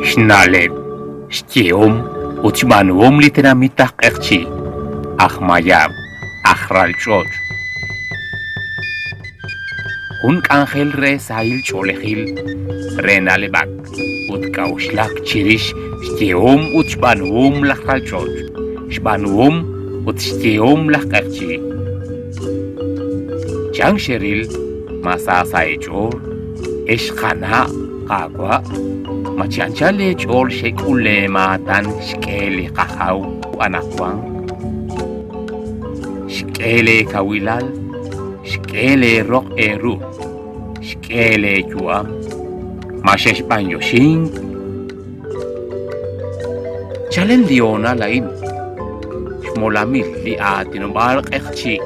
Xna'leb', xyehom ut xb'aanuhom li tenamit aj Q'eqchi', aj Mayab', aj Ralch'och'. Jun k'anjel re sahil ch'oolejil, re na'leb'ak ut k'a'uxlak chirix xyehom ut xb'aanuhom laj ralch'och', xb'aanuhom ut xyehom laj q'eqchi'. Chan xeril ma sa sa' eech'ool, ex qana' qaawa'? Ma chi anchal eech'ool xek'ul leemaatan xk'e li qajaw anaqwan? Xk'e leekawilal, xk'e leeroq eeru, xk'e leeyu'am. Ma xexb'anyoxink? Chalen li hoonal a'in, xmolamil li aatinob'aal q'eqchi'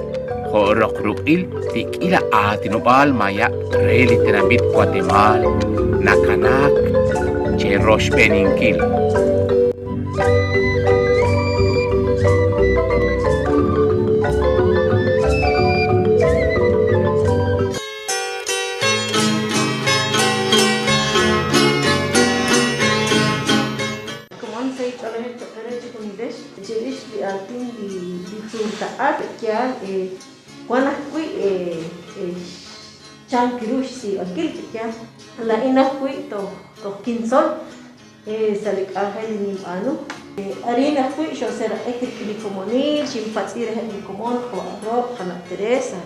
jo' roq ruq'il li k'iila aatinob'aal mayab' re li tenamit Watemaal nakanaak cheroxb'eeninkil. Komon sa' ch'oolej cho'q eere chejunilex chirix li aatin li tzuultaq'a pe'yaal wan ajwi' chank ru xtz'iib'ankil pe'yaal laa'in ajwi' toj kintzol sa' li k'anjel li ninb'aanu. Arin ajwi' xooseeraq'ik rik'in li komonil, xinpatz'i reheb' li komon jo' a Rob, qana' Teresa,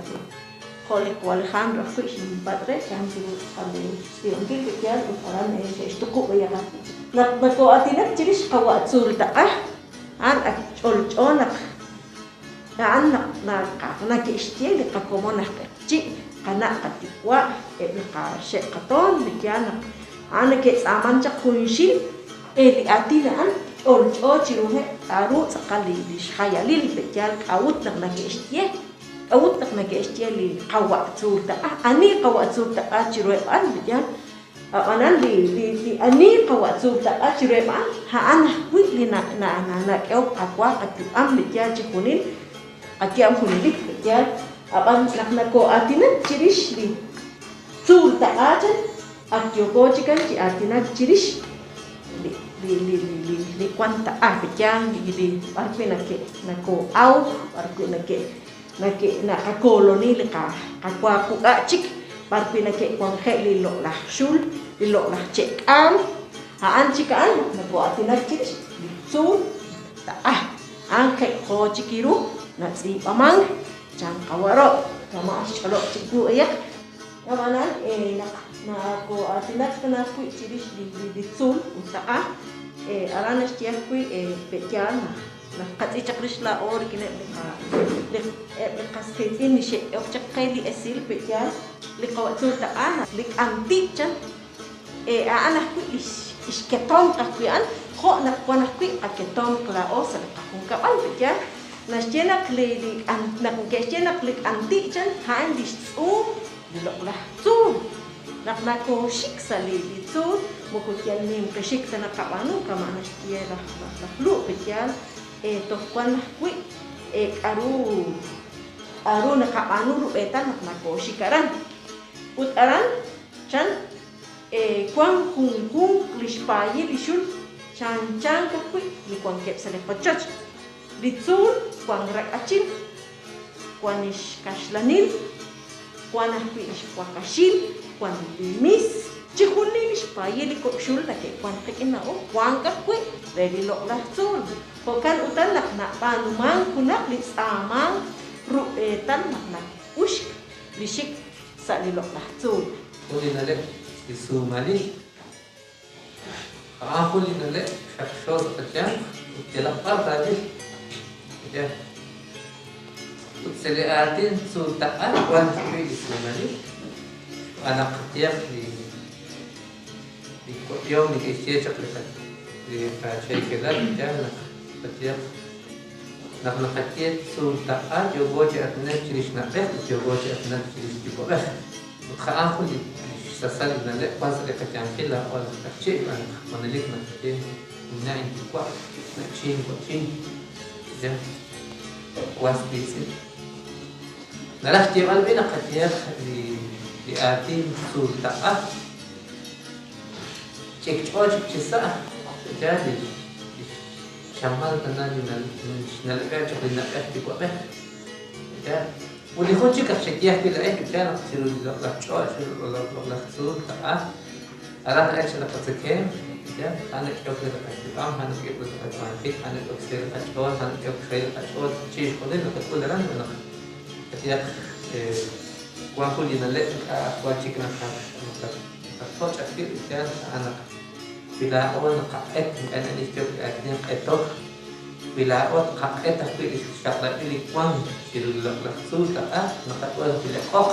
jo' li qawa' Alejandro ajwi' xinpatz' re chan ru tz'aqal li xtz'iib'ankil wi yaal ut aran xe'xtuqub' b'ayaq ajwi'. Naq nakoo'aatinak chirix qawa' tzuultaq'a, a'an ak ch'olch'o naq a'an naq nake'xye li qakomon aj q'eqchi', qana' qayuwa', eb' li qaxe' qatoon, li yaal naq A'an neke'tz'aaman chaq junxil e li aatin a'an ch'olch'o chiruheb' k'a'ru tz'aqal li xjayalil pe'yaal k'a'ut naq nake'xye, k'a'ut naq nake'xye li qawa' tzuul taq'a, ani qawa' tzuul taq'a chiruheb' a'an pe'yaal, ab'anan li li ani qawa' tzuul taq'a chiruheb' a'an, a'an ajwi' li nak'ehok qawa qayu'am pe'yaal chi junil, qayu'am junelik pe'yaal, ab'an naq nakoo'aatinak chirix li tzuul taq'a chan, Ak yooko chikan chi aatinak chirix li li li li li wan taq'a pe'yaal li li b'ar wi' nake' nakoo'awk, b'ar wi' nake' nake' naqakooloni li qa qawa quk'a' chik, b'ar wi' nake'wanje' li loq'laj xul, li loq'laj che'k'aam, a'an chik a'an nakoo'aatinak chirix li tzuul taq'a. A'an jek'jo chik ru natz'iib'amank chan qawa' Rob', kama' xch'olob' chik wu eyaq. Ab'anan, naq nakoo'aatinak tana ajwi' chirix li tzuul ut taq'a, aran naxye ajwi' pe'yaal naq naqatz'il chaq rix laa'o rik'ineb' li eb' li qas qiitz'in li xe'k'ehok chaq qe li esil pe'yaal li qawa' tzuul taq'a naq li k'anti' chan a'an ajwi' li xketomq ajwi' a'an jo' naq wan ajwi' qaketomq laa'o sa' li qajunkab'al pe'yaal Naxye naq li li naq neke'xye naq li k'anti' chan a'an li xtz'uum li loq'laj tzuul. Naq nakooxik sa' li li tzuul moko yal ninqi xik ta naqab'aanu kama' naxye laj laj Lu' pe'yaal toj wan ajwi' k'a'ru k'a'ru naqab'aanu rub'eetal naq nakooxik aran. Ut aran chan wan junjunq li xpaayil li xul chanchank ajwi' li wankeb' sa' li qochoch. Li tzuul wank rak'achil, wank li xkaxlanil, wank ajwi' li xwakaxil, wank li mis, chijunil li xpaayil li kok' xul nake'wank qik'in laa'o wank ajwi' re li loq'laj tzuul. Jo'kan utan naq nab'aanumank junaq li tz'aamank rub'eetal naq nake'uxk li xik sa' li loq'laj tzuul. Jun li na'leb' li suumalil. A'an jun li na'leb' xaqxo sa' qayanq ut yalaq b'ar taawil. Yaal. Ut sa' li aatin tzuultaq'a wan ajwi' li suumalil, xb'aan naq qayehaq li li wab'ihom neke'xye chaq li li qacheekelal yaal naq qayehaq naq naqaye tzuultaq'a yooko chi aatinak chirix na'b'ej ut yooko chi aatinak chirix yuwa'b'ej. Ut a'an jun li xsasal li na'leb' wan sa' li qayanqil laa'o laj q'eqchi' xb'aan naq junelik naqaye inna' inyuwa', na'chin, wa'chin, ya, was wiitz'in. Naraj xyeeb'al b'i' naq qayehaq li li aatin tzuultaq'a. Ch'ikch'o chik chi sa', yaal li xchamal tana li xna'leb'eb' chaq li na'b'ej yuwa'b'ej. Yaal. Ut li jun chik aj xeye ajwi' laa'ex yaal naq chiru li loq'laj ch'och', chiru li loq'laj tzuul taq'a, aran na'elk chaq li qatzekemq, yaal, a'an nak'ehok re li qayu'am, a'an nak'ehok re li qawanjik, a'an nak'ehok xsahil li qach'ool, a'an nak'ehok xrahil li qach'ool, chixjunil naqak'ul aran naq qayehaq wan jun li na'leb' ink'a' jwal chik naqatoch' ajwi' ut yaal a'an naq wi laa'o naqaq'et ink'a' ani xyook li aatin q'etok, wi laa'o tqaq'et ajwi' li xchaq'rab'il li wank chiru li loq'laj tzuul taq'a naqak'ul ajwi' li q'oq.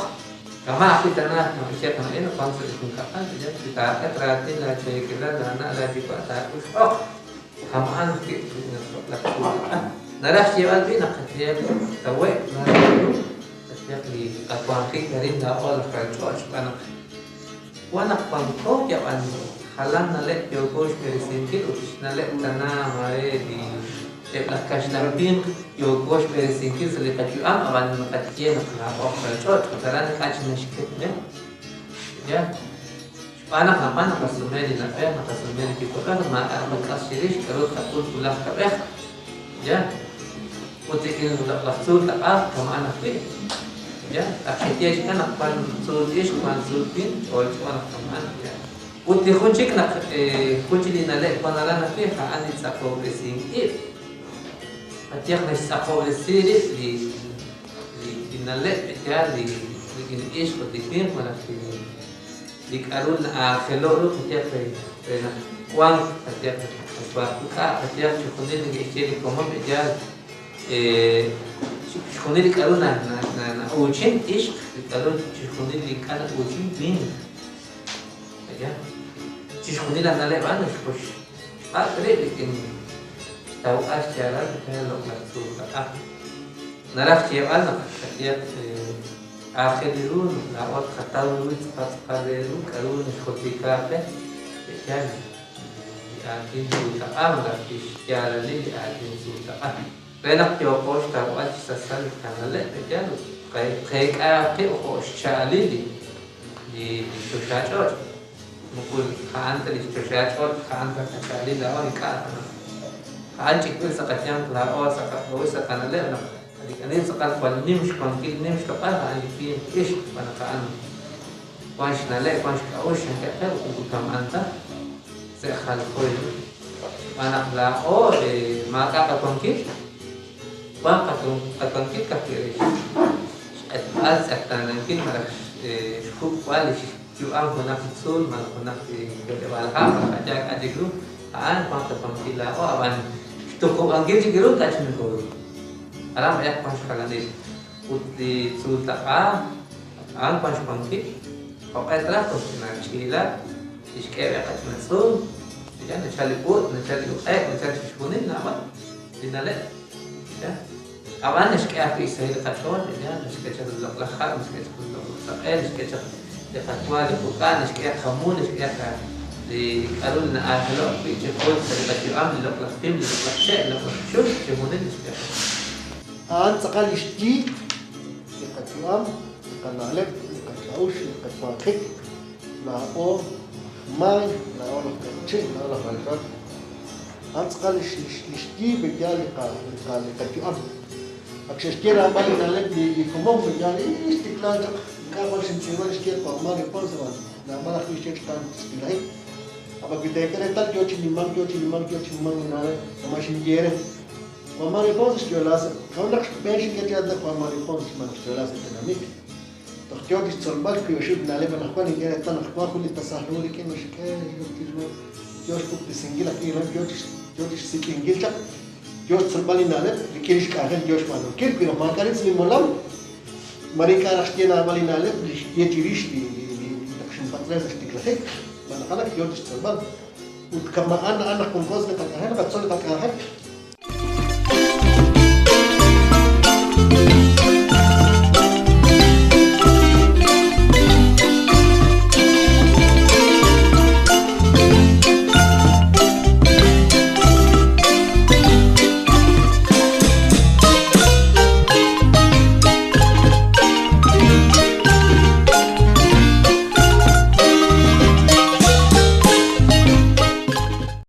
Kama' ajwi' tana naqaye qana'in naq wank sa' li junkab'al, yaal wi taaq'et raatin laacheekelal, laana' laayuwa' taak'ul xq'oq. Kama'an ajwi' li loq'laj tzuul taq'a. Naraj xyeeb'al b'i' naq qayehaq tawe'k naraj ru qayehaq li qawanjik arin laa'o laj ralch'och' xb'aan naq wan naq wanko yab'an jalan na'leb' yooko xb'eresinkil ut xna'leb' tana maare li eb' laj kaxlan winq yooko xb'eresinkil sa' li qayu'am ab'an naqaye naq laa'o aj ralch'och' ut aran ink'a' chik naxket b'e. Yaal. Xb'aan naq naqaj naqasume li na'b'ej, naqasume li yuwa'b'ej ut maak'a' naqak'as chirix k'aru tqak'ul wulaj kab'ej. Yaal. Ut rik'in li loq'laj tzuul taq'a kama'an ajwi'. Yaal. Ak xeye chikan naq wank tzuul ixq, wank tzuul winq, ch'olch'o naq kama'an. Yaal. Ut li jun chik naq jun chik li na'leb' wank aran ajwi' a'an li tz'aqob'resink ib'. Qayehaq naxtz'aqob'resi rib' li li na'leb' yaal li rik'in li ixq ut li winq malaj li Li k'a'ru na'aajelo' ru qayehaq re naq wanq, qayehaq naq qak'a', qayehaq chixjunil neke'xye li komon yaal chixjunil li k'a'ru na'uuchin ixq, li k'a'ru chixjunil li ink'a' na'uuchin winq. Yaal. Chixjunil a na'leb' a'an naxb'ak' rib' rik'in xtawb'al xyaalal li loq'laj tzuul taq'a. Naraj xyeeb'al naq qayehaq Aajel ru naq laa'o tqataw ru tz'aqal tz'aqal re ru k'a'ru naxjultika qe pe'yaal li aatin tzuultaq'a malaj li xyaalalil li aatin tzuultaq'a. Re naq yooqo xtawb'al xsasal li qana'leb' pe'yaal ut tqeek'a qib' jo' xcha'alil li choxach'och'. Moko a'an ta li xchoxach'och', a'an ta qacha'alil laa'o ink'a' a'an ch'ikb'il sa' qayanq laa'o sa' qak'a'uxl sa' qana'leb' naq Li ani tz'aqal jwal nim xwankil, nim xloq'al, a'an li winq ixq, xb'aan naq a'an wank xna'leb', wank xk'a'uxl, chankeb' qe ut moko kama'an ta sa' jaljo ru. Xb'aan naq laa'o maak'a' qawankil, wank qawankil ka'ajwi' re xq'etb'al, xtz'eqtaanankil malaj xjuk'b'al li xyu'am junaq li tzuul malaj junaq li yo'leb'aal ha' malaj a' yaal k'a' chik ru, a'an wank qawankil laa'o, ab'an xtuqub'ankil chik ru k'a' chik nokooru. Aran b'ayaq wank xjalanil. Ut li tzuultaq'a a'an wank xwankil. Jo'q'e traj toj ch'ina ch'iila, tixk'e b'e qach'ina tz'uum, ya nachal li b'ut, nachal li uq'e'k, nachal chixjunil naab'al li na'leb'. Ya. Ab'an naxk'e ajwi' xsahil li qach'ool, ya, naxk'e chaq li loq'laj ha', naxk'e chaq li loq'laj saq'e, naxk'e chaq li qawa, li quk'a', naxk'e qamu, naxk'e qa li k'a'ru li na'aajelo' ajwi' chiqu sa' li qayu'am, li loq'laj pim, li loq'laj che', li loq'laj xul, chixjunil naxk'e qe. A'an tz'aqal lix yi li qayu'am, li qana'leb', li qak'a'uxl, li qawanjik, laa'o laj Maay, laa'o laj Q'eqchi', laa'o laj Ralch'och'. A'an tz'aqal lix yi yaal li qayu'am. Ak xe'xye naab'al li na'leb' li komon, yaal xtikla chaq, ink'a' jwal xintz'iib'a li xye Juan Mario Ponce, ab'an naab'al ajwi' xye chaq a'an xtiklajik. Ab'an wi teek'e reetal yoo chi nimank, yoo chi nimank, yoo chi nimank li na'leb' kama' xinye eere. Juan Mario Ponce xyo'la sa' K'a'ut naq xb'een xink'e chi aatinak Juan Mario Ponce? Xb'aan naq xyo'la sa' tenamit. Toj yoo chixtzolb'al wiib' oxib' na'leb' anaqwan nink'e reetal naq wan jun li tasal hu rik'in naxk'e yoo xpuktesinkil ajwi' a'an yoo chixsik'inkil chaq Yoo xtzolb'al li na'leb' rik'in lix k'anjel yoo xb'aanunkil. Wi naq maak'a' rib' sa' li molam, maare ink'a' raj xye naab'al li na'leb' li xye chirix li naq xinpatz' re sa' xtiklajik, xb'aan naq a'an ak yoo chixtzolb'al. Ut kama'an a'an naq wanko sa' li qak'anjel, naqatzol li qak'anjel.